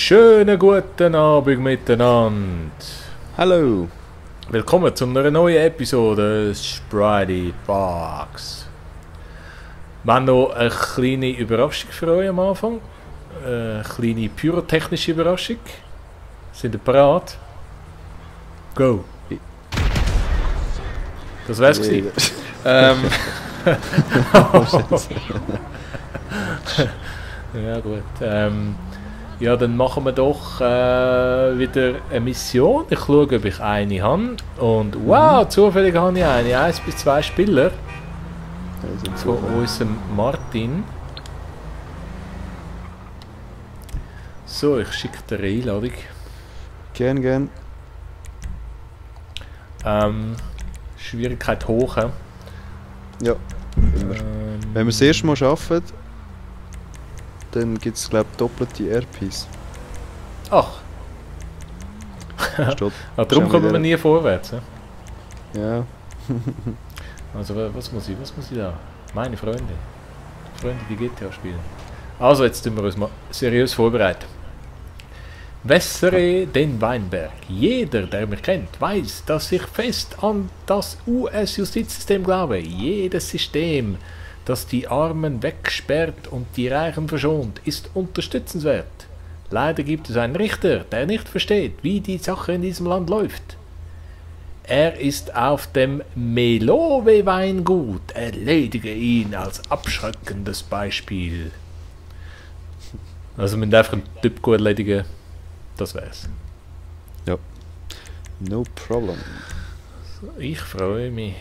Schönen guten Abend miteinander. Hallo. Willkommen zu einer neuen Episode des Sprite Box. Wir haben noch eine kleine Überraschung für euch am Anfang. Eine kleine pyrotechnische Überraschung. Sind ihr bereit? Go! Das wär's gewesen. Ja gut. Ja, dann machen wir doch wieder eine Mission. Ich schaue, ob ich eine habe. Und wow, zufällig habe ich eine. 1 bis 2 Spieler. Von unserem Martin. So, ich schicke dir eine Einladung. Gern. Schwierigkeit hoch. He? Ja, immer. Wenn wir das erste Mal arbeiten, dann gibt es, glaube ich, doppelte RPs. Ach. Darum kommen wir nie vorwärts. He? Ja. Also, was muss ich da? Meine Freunde. Freunde, die GTA spielen. Also, jetzt tun wir uns mal seriös vorbereiten. Wässere den Weinberg. Jeder, der mich kennt, weiß, dass ich fest an das US-Justizsystem glaube. Jedes System, das die Armen wegsperrt und die Reichen verschont, ist unterstützenswert. Leider gibt es einen Richter, der nicht versteht, wie die Sache in diesem Land läuft. Er ist auf dem Melowe-Weingut. Erledige ihn als abschreckendes Beispiel. Also, wir müssen einfach einen Typ gut erledigen. Das wär's. Ja. No problem. Ich freue mich.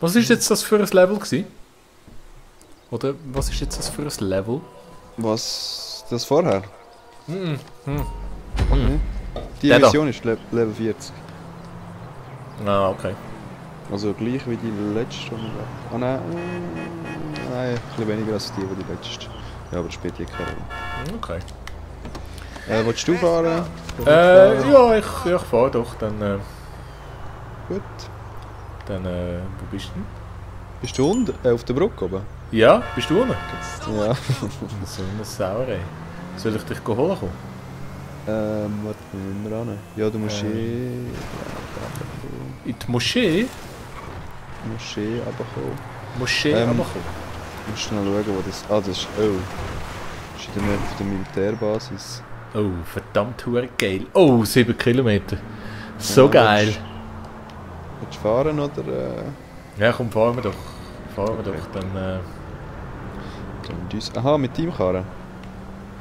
Was ist jetzt das für ein Level gewesen? Oder was ist jetzt das für ein Level? Was? Das vorher? Die Der Mission ist Level 40. Ah, okay. Also gleich wie die letzte. Ah nein. Nein, ein bisschen weniger als die letzte. Ja, aber das spielt hier keine Rolle. Okay. Willst du fahren? Ja, ich fahre doch. Dann, Gut. Dann, wo bist du denn? Bist du unten? Auf der Brücke oben? Ja, bist du unten? Ja. So eine Sauerei. Soll ich dich holen kommen? Warte, wir ran. Ja, du musst In die Moschee? Moschee runterkommen. Moschee Ähm, runterkommen. Ich muss schnell schauen, wo das... Ah, das ist... Oh. Das ist in der Nähe auf der Militärbasis. Oh, verdammt geil. Oh, 7 Kilometer. So Ja, geil. Willst du fahren oder... Ja, komm, fahren wir doch. Dann, Aha, mit dem Karren?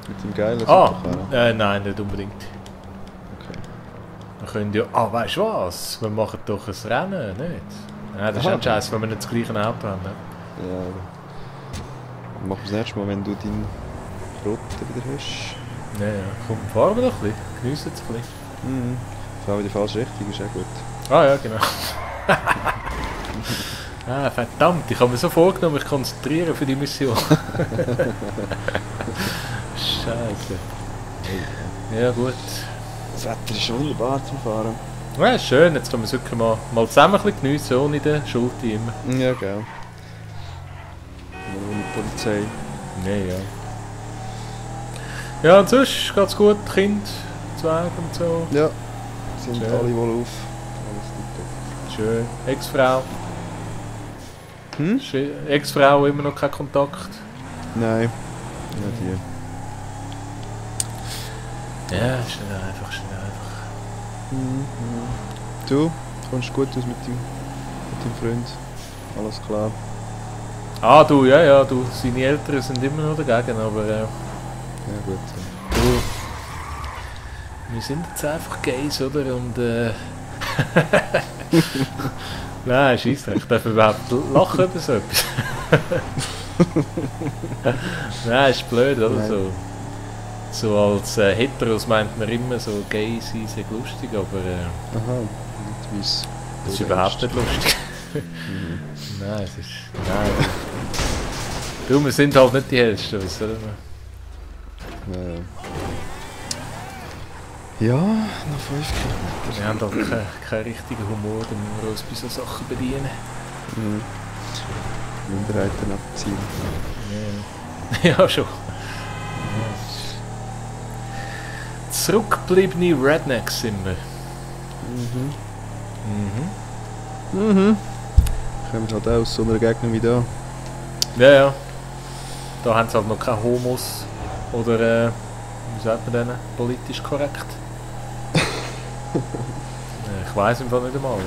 Mit dem geilen Superkarren? Nein, nicht unbedingt. Okay. Wir können ja... Ah, weißt du was? Wir machen doch ein Rennen, nicht? Nein, das ist ein Scheiß, wenn wir nicht das gleiche Auto haben. Ne? Ja, aber... Machen wir das nächste Mal, wenn du deinen Rotter wieder hast. Ja, komm, fahren wir doch ein bisschen. Geniessen es ein bisschen. Fahren wir die falsche Richtung, ist auch gut. Ah ja, genau. Ah, verdammt, ich habe mir so vorgenommen, mich konzentrieren für die Mission. Scheiße. Ja gut. Das Wetter ist wunderbar zum Fahren. Ja, schön, jetzt können wir es wirklich mal zusammen ein bisschen geniessen, ohne den Schulti immer. Ja, gell. Ohne Polizei. Ja. Ja, und sonst geht's gut, Kind, Zwerg und so. Ja, sind Schön. alle wohl auf. Alles gut. Schön. Ex-Frau. Ex-Frau, immer noch kein Kontakt. Nein, nicht die. Ja, schnell einfach. Du, kommst gut aus mit deinem Freund? Alles klar? Ah, du, ja, du, seine Eltern sind immer noch dagegen, aber Ja gut. du, wir sind jetzt einfach Gays, oder? Und nein, scheisse, ich darf überhaupt lachen oder so etwas. Nein, ist blöd, oder? Nein. So als Heteros meint man immer so, gay sein sei lustig, aber Aha, nicht weiss. das ist überhaupt nicht lustig. Nein, es ist... Nein. Du, wir sind halt nicht die Hellsten, was soll man? Ja, noch 5 Kilometer. Wir haben halt keinen richtigen Humor, dann müssen wir uns bei so Sachen bedienen. Minderheiten abziehen. Ja, ja schon. Zurückgebliebene Rednecks sind wir. Kommen halt auch aus so einer Gegend wie da. Ja, ja. Da haben sie halt noch keine Homos. Oder, wie sagt man denen? Politisch korrekt. Ich weiss im Fall nicht einmal.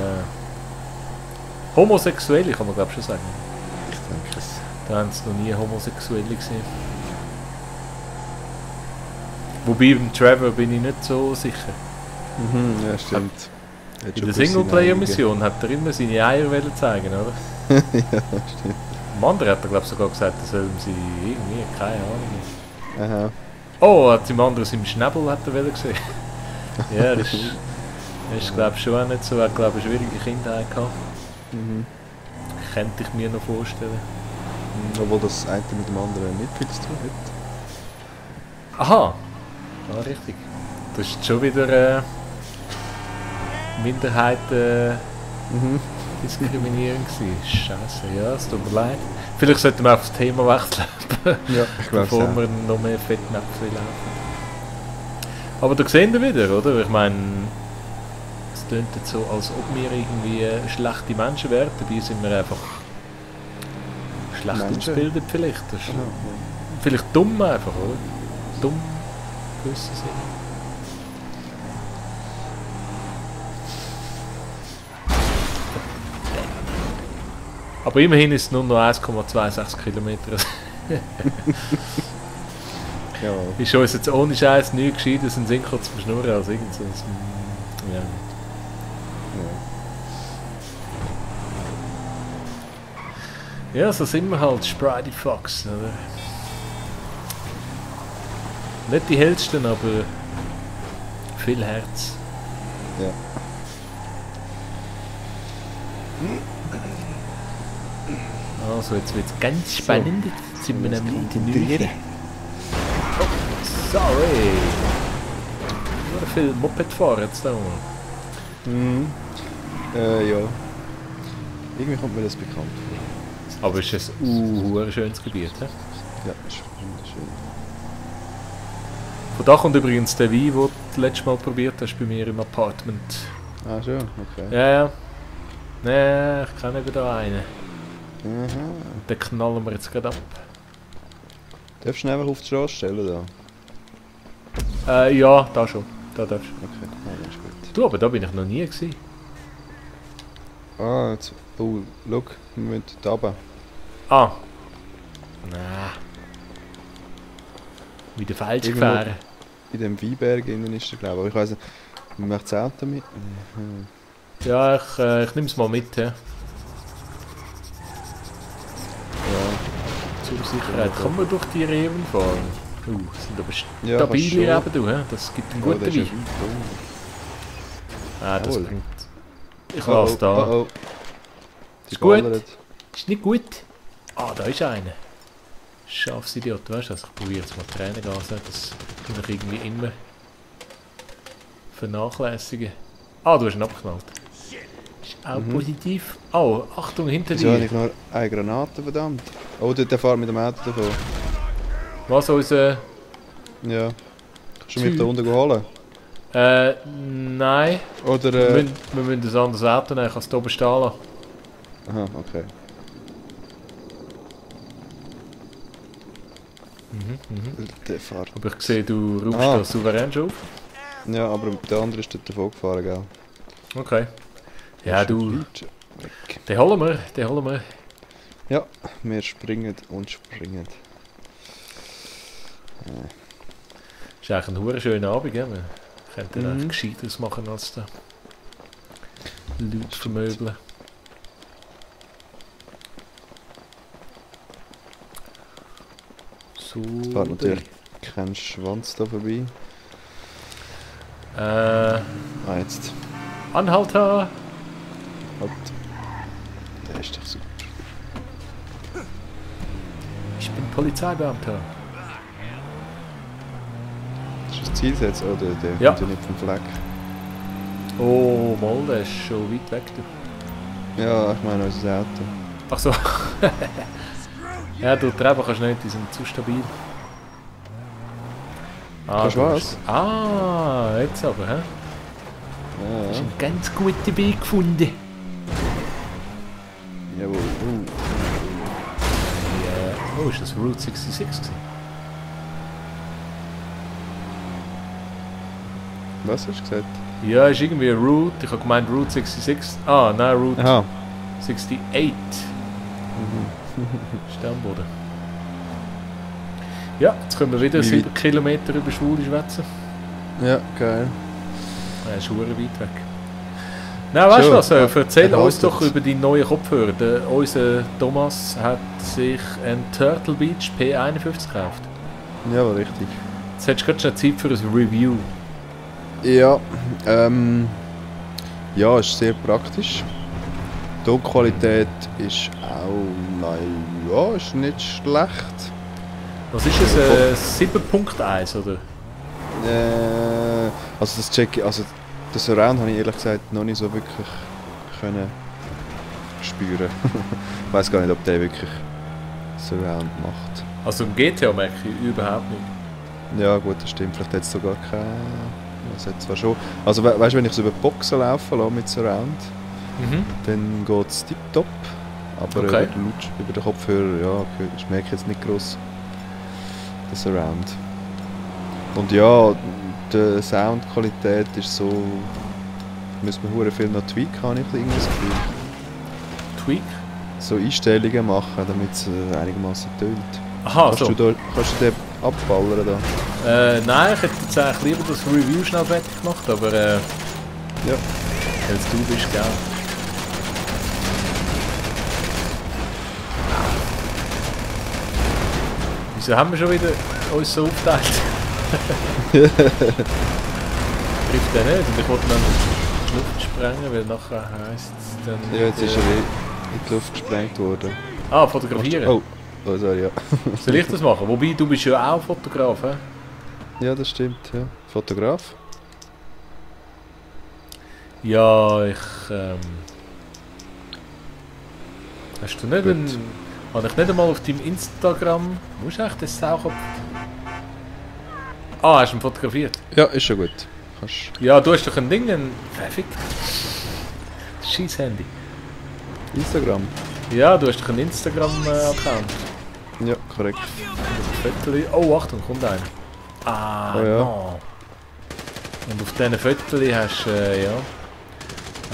Homosexuelle kann man glaube ich schon sagen. Ich denke es. Da haben sie noch nie Homosexuelle gesehen. Wobei beim Trevor bin ich nicht so sicher. Ja, stimmt. In der Singleplayer-Mission hat er immer seine Eier wollen zeigen, oder? Ja, stimmt. Am anderen hat er glaube ich sogar gesagt, er soll sie irgendwie, keine Ahnung. Aha. Oh, hat im anderen seinen Schnäbel hat er wollen gesehen. Ja, das ist glaube ich schon auch nicht so. Er hat glaube ich eine schwierige Kindheit gehabt. Könnte ich mir noch vorstellen. Obwohl das eine mit dem anderen nicht viel zu tun hat. Aha! Ja, richtig. Das ist schon wieder Minderheiten-Diskriminierung gewesen. Scheiße, ja, es tut mir leid. Vielleicht sollten wir auf das Thema wechseln, Ja, ich glaube bevor wir noch mehr Fettnäpfchen laufen. Aber da sehen wir wieder, oder? Ich meine, es klingt jetzt so, als ob wir irgendwie schlechte Menschen wären. Dabei sind wir einfach schlecht Menschen? ausgebildet vielleicht. Das ist Ja. vielleicht dumm einfach, oder? Dumm, gewissen Sinn. Aber immerhin ist es nur noch 1,26 Kilometer. Ja. Ist uns jetzt ohne Scheiß nichts Gescheites in Synchro zu verschnurren als irgend so ein... Ja. Ja, so sind wir halt, Spritey Fox, oder? Nicht die hellsten, aber viel Herz. Ja. Also, jetzt wird es ganz spannend. Jetzt sind wir nämlich in der Nähe. Oh, sorry! Nur viel Moped fahren jetzt da mal. Ja. Irgendwie kommt mir das bekannt vor. Aber es ist ein schönes Gebiet, he? Ja, ist wunderschön. Von da kommt übrigens der Wein, den du das letzte Mal probiert hast bei mir im Apartment. Ah, schon? Okay. Ja, ja. Nee, ich kenne eben da einen. Aha. Den knallen wir jetzt gerade ab. Darfst du ihn einfach auf die Straße stellen da? Ja, da schon. Da darfst du. Okay, das ist gut. Du, aber da bin ich noch nie gewesen. Ah, jetzt... Oh, schau, wir müssen da runter. Ah. Nein. Wieder falsch Irgendwo- gefahren. In dem Weinberg innen ist er, glaube ich. Aber ich weiss nicht, man macht das Auto mit. Ja, ich nehme es mal mit. Ja. Ja. Zur Sicherheit. Kann man durch die Reben fahren? Sind aber Ja, stabile kannst Reben, du, hä? Das gibt einen Oh, guten der ist ja Wein. weit Ah, das Jawohl. bringt... Ich oh, lasse da. Oh, oh. Die Ist gut. ballert. Ist nicht gut. Ah, da ist einer. Scharfes Idiot, weißt du? Also ich probiere jetzt mal Tränen Gas. Das kann ich irgendwie immer vernachlässigen. Ah, du hast ihn abgeknallt. Ist auch positiv. Oh, Achtung, hinter Wieso habe dir. ich nur eine Granate, verdammt? Oh, der fährt mit dem Auto davon. Was, unser... Ja. Kannst du mich da unten holen? Nein. Oder... Wir müssen ein anderes Auto nehmen. Ich kann es hier oben stehen lassen. Aha, okay. Der fährt. Aber ich sehe, du rufst Ah. da souverän schon auf. Ja, aber der andere ist dort davon gefahren, gell? Okay. Ja, du... Weg. Den holen wir, den holen wir. Ja, wir springen und springen. Ist eigentlich ein hure schöner Abend, gell? Wir könnten Mhm. eigentlich Gescheiteres machen als da Leute vermöbeln. So. Es fährt natürlich kein Schwanz da vorbei. Ah, Jetzt. Anhalter! Halt. Der ist doch super. Ich bin Polizeibeamter. Das ist das Ziel jetzt, oder? Der Ja. kommt ja nicht vom Fleck. Oh, mal, der ist schon weit weg. Du. Ja, ich meine unser Auto. Ach so. Ja, durch die Treppen kannst du nicht, die sind zu stabil. Ah, Kannst du was? Ah, jetzt aber, hä? Ja, Das ist ja. ein ganz guter Weg gefunden. Jawohl. Ja. Oh, ist das Route 66 gewesen? Was hast du gesagt? Ja, ist irgendwie eine Route. Ich habe gemeint Route 66. Ah, nein, Route Aha. 68. Sternboden. Ja, jetzt können wir wieder Wie 7 Kilometer über Schwule schwätzen. Ja, geil. Das ist verdammt weit weg. Nein, weißt du So, was? Erzähl uns erhaltet. doch über die neuen Kopfhörer. Unser Thomas hat sich einen Turtle Beach P51 gekauft. Ja, war richtig. Jetzt hättest du gerade schon Zeit für ein Review. Ja, ja, ist sehr praktisch. Die Tonqualität ist auch, ja, ist nicht schlecht. Was ist es? 7.1 oder? Also das Check, also das Surround habe ich ehrlich gesagt noch nicht so wirklich können spüren. Ich weiß gar nicht, ob der wirklich Surround macht. Also im GTA merke ich überhaupt nicht. Ja gut, das stimmt. Vielleicht hat es sogar kein... Es hat zwar schon... Also weißt du, wenn ich so über die Boxen laufen lasse mit Surround, dann geht es tipptopp. Aber Okay. über den Kopfhörer, ja, ich merke jetzt nicht gross den Surround. Und ja, die Soundqualität ist so... Müssen wir hure viel noch tweaken, habe ich irgendwie das Gefühl. Tweak? So Einstellungen machen, damit es einigermaßen tönt. Aha, Kannst so. du den abballern da? Nein, ich hätte jetzt eigentlich lieber das Review schnell fertig gemacht, aber Ja. weil es du bist, gell? Wieso haben wir schon wieder uns so aufgeteilt? Trifft der nicht und ich wollte dann in die Luft sprengen, weil nachher heisst es dann... Ja, jetzt ist er in die Luft gesprengt worden. Ah, fotografieren. Oh, sorry, ja. Soll ich das machen? Wobei, du bist ja auch Fotograf, hä? Ja, das stimmt, ja. Fotograf? Ja, hast du nicht Gut. habe ich nicht einmal auf deinem Instagram... Wo ist eigentlich der Saukopf? Ah, hast du ihn fotografiert? Ja, ist schon gut. Kannst... Ja, du hast doch ein Ding, ein... Verfickt. Scheiß Handy. Instagram? Ja, du hast doch einen Instagram-Account. Ja, korrekt. Fotos. Oh, Achtung, kommt einer. Ah, Oh ja. no. Und auf diesen Fotos hast du, ja...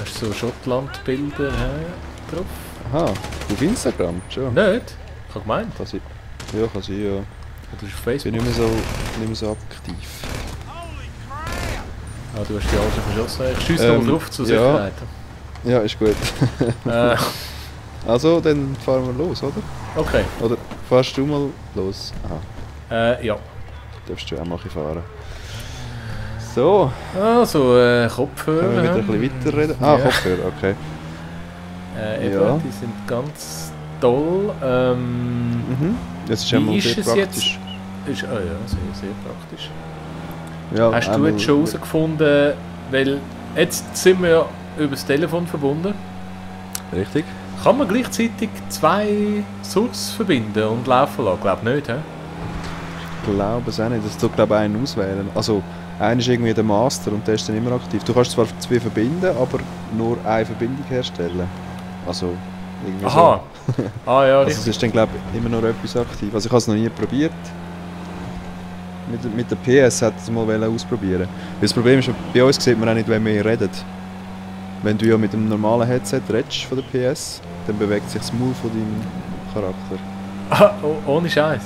Hast du so Schottland-Bilder drauf? Aha, auf Instagram? Schon. Nicht? Ich habe gemeint. Kann sein. Ja, kann sein, ja. Oder ist auf Ich Facebook? bin nicht mehr so aktiv. Ah, du hast die alle schon verschossen. Ich schiesse nochmal drauf zur ja. Sicherheit. Ja, ist gut. Äh, Also, dann fahren wir los, oder? okay. Oder fahrst du mal los? Aha, Ja. darfst du auch mal fahren. So, Also, können Kopfhörer. wir wieder ein bisschen weiterreden? Ah, Ja. Kopfhörer, okay. Eben, Ja. die sind ganz toll. Das ist Wie einmal ist sehr es praktisch. Ist, ja, sehr, sehr praktisch. Ja, Hast du einmal- jetzt schon herausgefunden, weil jetzt sind wir ja über das Telefon verbunden, Richtig? kann man gleichzeitig 2 Sources verbinden und laufen lassen? Glaube nicht, hä? Ich glaube es auch nicht. Das tut glaube ich einen auswählen. Also, einer ist irgendwie der Master und der ist dann immer aktiv. Du kannst zwar 2 verbinden, aber nur eine Verbindung herstellen. Also, irgendwie Aha. Ah ja, so. Also, richtig. es ist dann glaube ich immer noch etwas aktiv. Also, ich habe es noch nie probiert. Mit der PS hätte ich es mal ausprobieren. Weil das Problem ist, bei uns sieht man auch nicht, wenn wir reden. Wenn du ja mit einem normalen Headset redest von der PS, dann bewegt sich das Maul von deinem Charakter. Ah, ohne Scheiß.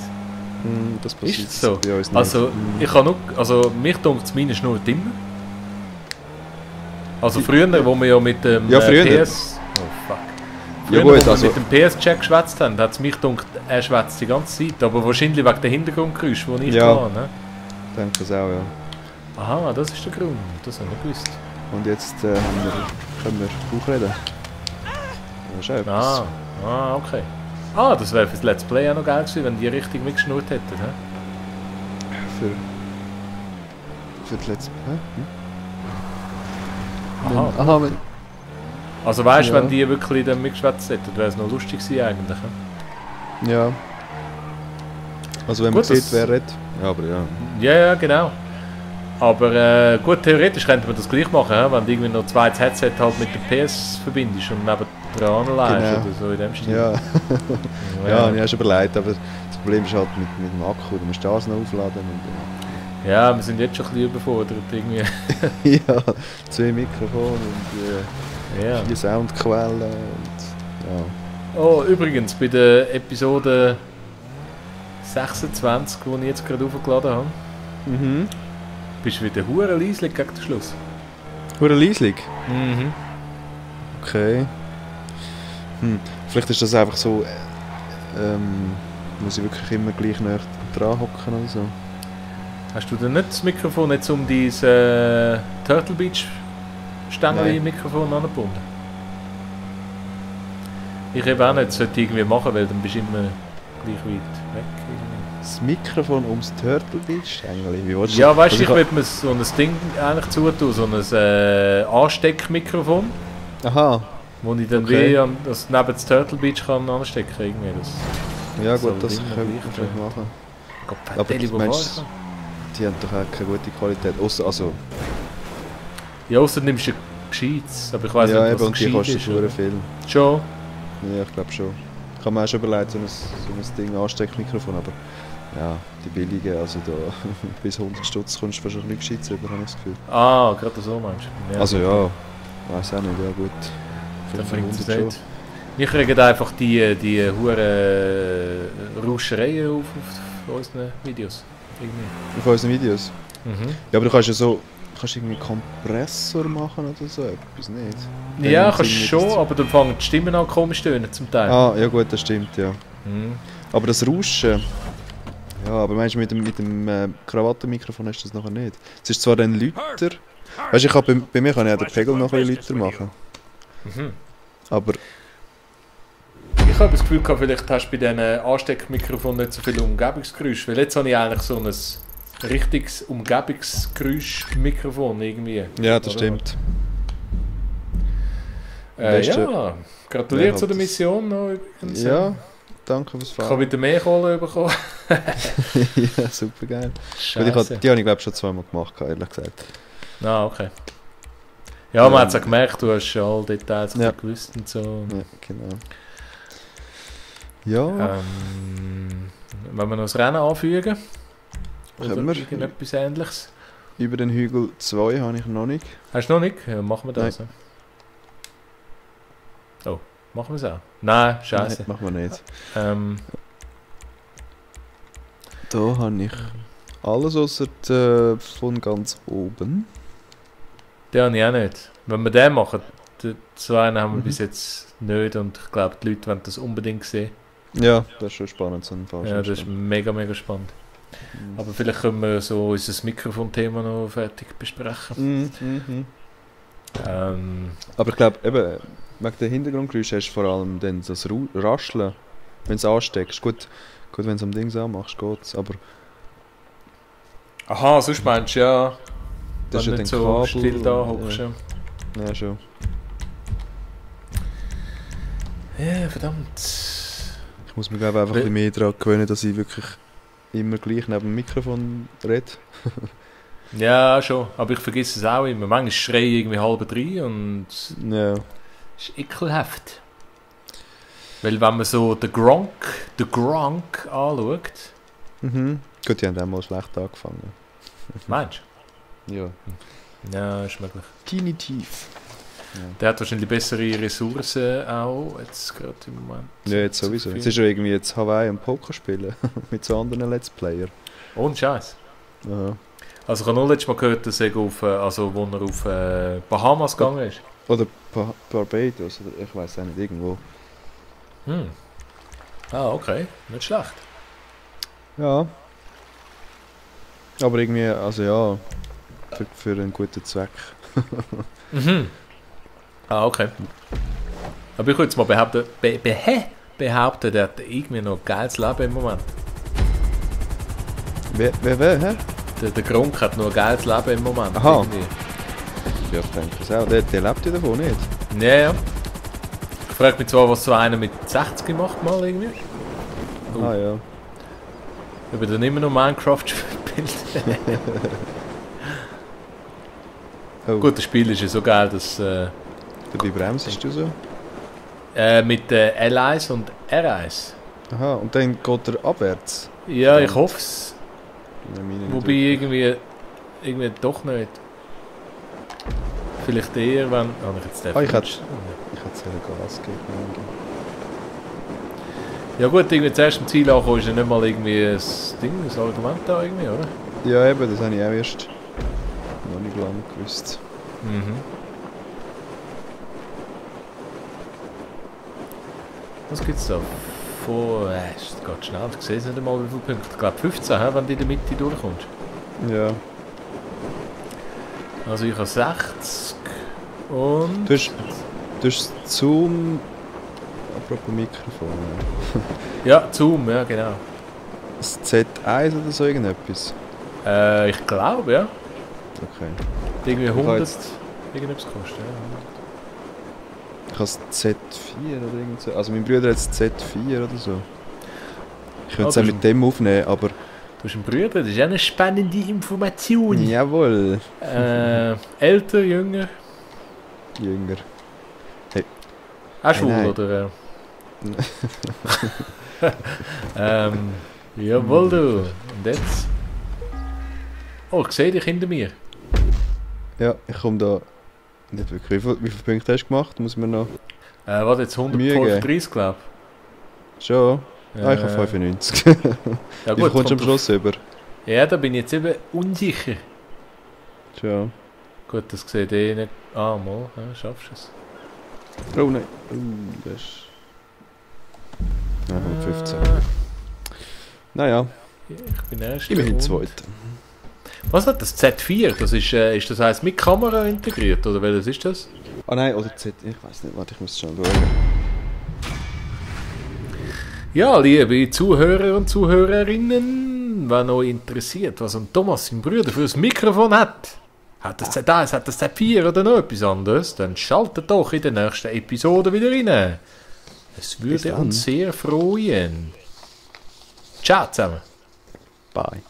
Das passiert Ist es so? bei uns nicht. Also, ich kann nur, also mich dunkt es meine Schnur immer. Also früher, wo wir ja mit dem Ja, früher. PS... Oh fuck. Ja, Früher, gut, wo wir also- mit dem PS-Check geschwätzt haben, hat es mich dunkt, er schwätzt die ganze Zeit. Aber wahrscheinlich wegen der Hintergrundgeräusche, die ich Ja. habe. Ne? Ich denke das auch, ja. Aha, das ist der Grund. Das habe ich nicht gewusst. Und jetzt können wir auch reden. Das ist auch etwas. Okay. Ah, das wäre für das Let's Play auch noch geil gewesen, wenn die richtig mitgeschnurrt hätten. Ne? Für das letzte... Aha. Aha, wenn... Also weißt du, Ja. wenn die wirklich dann mitgeschwätzt hätten, wäre es noch lustig gewesen eigentlich. Ne? Ja. Also wenn Gut, man sieht, das- wer redet. Ja, aber ja. Ja, ja, genau. Aber gut, theoretisch könnte man das gleich machen, ja? Wenn du irgendwie noch zweites Headset halt mit der PS verbindest und neben dran anlegst Genau. oder so in dem Stil. Ja, ja, habe ich auch schon überlegt, aber das Problem ist halt mit dem Akku, du musst das noch aufladen und Ja, wir sind jetzt schon ein bisschen überfordert irgendwie. ja, 2 Mikrofone und Ja. 4 Soundquellen und Oh, übrigens, bei der Episode 26, die ich jetzt gerade aufgeladen habe, ja. Mhm. bist du wieder hure leislich gegen den Schluss. Hure leislich? Mhm. Okay. Vielleicht ist das einfach so, muss ich wirklich immer gleich näher dran hocken oder so. Hast du denn nicht das Mikrofon jetzt um dein Turtle Beach Stängeli-Mikrofon angebunden? Ich habe auch nicht, das sollte ich irgendwie machen, weil dann bist du immer gleich weit weg. Irgendwie. Das Mikrofon ums Turtle Beach Stängeli, wie willst du Ja, weißt du, also ich würde mir so ein Ding eigentlich zutun, so ein Ansteckmikrofon, Aha, wo ich dann Okay. wie das neben das Turtle Beach kann anstecken irgendwie. Das ja So, gut, das immer könnte gleich, man vielleicht ja. machen. Gott, Aber Deli, du wo meinst- war Die haben doch auch keine gute Qualität, ausser, also, ich? Ja, außer nimmst du Gescheites, aber ich weiß ja nicht, eben, was und die gescheit kosten ist. schon Oder? viel. Schon? Ja, ich glaube schon. Ich habe mir auch schon überlegt, so ein Ding, Ansteckmikrofon, aber ja, die billigen, also da bis 100 Stutz kommst du wahrscheinlich nicht gescheit über, habe ich das Gefühl. Ah, gerade so meinst du. Also ja, weiß auch nicht, ja gut. dann bringt es 500 nicht. Wir kriegen einfach die hure Rauschereien auf unseren Videos. Irgendwie. Auf unseren Videos. Mhm. Ja, aber du kannst ja so, kannst irgendwie einen Kompressor machen oder so, etwas nicht? Ja, Dann kannst du irgendwie schon, das- aber dann fangen die Stimmen an komisch zu tönen zum Teil. Ah, ja gut, das stimmt, ja. Mhm. Aber das Rauschen, ja, aber meinst du mit dem Krawattenmikrofon hast du das nachher nicht? Es ist zwar ein Lüter, weißt du, ich bei mir kann ich auch den Pegel noch ein bisschen lauter machen, Mhm. aber Ich habe das Gefühl gehabt, vielleicht hast du bei diesen Ansteckmikrofonen nicht so viel Umgebungsgeräusch, weil jetzt habe ich eigentlich so ein richtiges Umgebungsgeräusch-Mikrofon irgendwie. ja, das Oder? stimmt. Weißt du, Ja, gratuliert wer zu der hat das- Mission noch übrigens. Ja, danke fürs Ich habe Fahren. wieder mehr Kohle bekommen. Ja, super geil. Gut, Scheiße. die habe ich glaube schon zweimal gemacht, ehrlich gesagt. Ah, okay. Ja, man hat es auch gemerkt, du hast schon alle Details Ja. gewusst und so. Ja, genau. Ja, Wenn wir noch das Rennen anfügen? Oder Können wir. irgendetwas Ähnliches? über den Hügel 2 habe ich noch nicht. Hast du noch nicht? Ja, machen wir das. Oh, machen wir es auch? Nein, scheiße. Nein, machen wir nicht. Da habe ich alles außer von ganz oben. Den habe ich auch nicht. Wenn wir den machen, so einen haben wir Mhm. bis jetzt nicht und ich glaube, die Leute wollen das unbedingt sehen. Ja, das ist schon spannend, so ein Ja, das ist mega, mega spannend. Aber vielleicht können wir so unser Mikrofon-Thema noch fertig besprechen. Aber ich glaube, eben, wegen der Hintergrundgeräusche hast du vor allem dann das Rascheln, wenn du es ansteckst. Gut, wenn du es am Ding anmachst, geht's. Aber Aha, sonst meinst du ja, das ist wenn ja du dann nicht so Kabel. still da hockst. Ja. Ja, schon. Ja, verdammt. Ich muss mir glaube einfach ein bisschen mehr daran gewöhnen, dass ich wirklich immer gleich neben dem Mikrofon rede. Ja, schon. Aber ich vergesse es auch immer. Manchmal schreie ich irgendwie 2:30 und es Ja. ist ekelhaft. Weil wenn man so den Gronk anschaut, Mhm. Gut, die haben auch mal schlecht angefangen. meinst Ja. du? Ja, ist möglich. Definitiv. Der hat wahrscheinlich bessere Ressourcen auch, jetzt gerade im Moment. Ja, jetzt sowieso. Zu Jetzt viel. ist ja irgendwie jetzt Hawaii und Poker spielen. Mit so anderen Let's Player. Ohne Scheiß. Aha. Also ich habe nur letztes Mal gehört, dass er auf, also wo er auf Bahamas gegangen ist. Oder Barbados, oder ich weiß auch nicht, irgendwo. Hm. Ah, okay. Nicht schlecht. Ja. Aber irgendwie, also ja, für einen guten Zweck. Mhm. Ah, okay. Aber ich würde jetzt mal behaupten, behaupten, der hat irgendwie noch ein geiles Leben im Moment. Wer, hä? Der Gronk hat noch ein geiles Leben im Moment. Aha. Irgendwie. Ja, ich denke es auch. Der lebt ja davon nicht. Ja, ja. Ich frage mich zwar, was so einer mit 60 macht mal irgendwie. Oh. Ah ja. Ich habe dann immer noch Minecraft gespielt. Oh, Gut, das Spiel ist ja so geil, dass wie bremsest du so? mit L1 und R1. Aha, und dann geht er abwärts. Ja, ich hoffe es. Nein, meine nicht Wobei irgendwie doch nicht. Vielleicht eher, wenn... Oh, ich jetzt ich hätte es Gas gegeben. Ja gut, irgendwie zuerst im Ziel ankommen ist ja nicht mal irgendwie ein Ding, ein Argument da irgendwie, oder? Ja, eben, das habe ich auch erst noch nicht lange gewusst. Mhm. Was gibt's da? Es geht schnell, ich sehe nicht einmal wie viele Punkte. Ich glaube 15, wenn du in der Mitte durchkommst. Ja. Also ich habe 60 und... Du hast Zoom... Apropos Mikrofon. Ja, Zoom, ja genau. Das Z1 oder so irgendetwas? Ich glaube, ja. Okay. Irgendwie 100 jetzt- irgendetwas kostet, ja. Ich habe das Z4 oder irgend so. Also mein Bruder hat das Z4 oder so. Ich könnte es auch mit dem aufnehmen, aber... Du hast einen Bruder, das ist auch eine spannende Information. Jawohl. Älter, jünger? Jünger. Auch schwul, nein. oder? Jawohl, du. Und jetzt? Oh, ich sehe dich hinter mir. Ja, ich komme da... Nicht wirklich. Wie viele Punkte hast du gemacht? Muss man noch... Warte, jetzt Mühe 135, glaube ich. Schon? Ich habe 95. Ja, Wie viel gut, kommst du am kommt Schluss über? Ja, da bin ich jetzt eben unsicher. Schon. Gut, das sieht eh nicht... Ah, mal, ja, schaffst du es. Oh nein. Das ist... Ja, 15. Naja, Ich bin erst. immerhin und- Zweiter. Was hat das Z4? Das ist das heißt mit Kamera integriert, oder welches ist das? Ah nein, oder Z... Ich weiß nicht, warte, ich muss schon schauen. Ja, liebe Zuhörer und Zuhörerinnen, wenn euch interessiert, was ein Thomas, sein Bruder, für ein Mikrofon hat, hat das Z1, hat das Z4 oder noch etwas anderes, dann schaltet doch in der nächsten Episode wieder rein. Es Bis würde dann. uns sehr freuen. Ciao zusammen. Bye.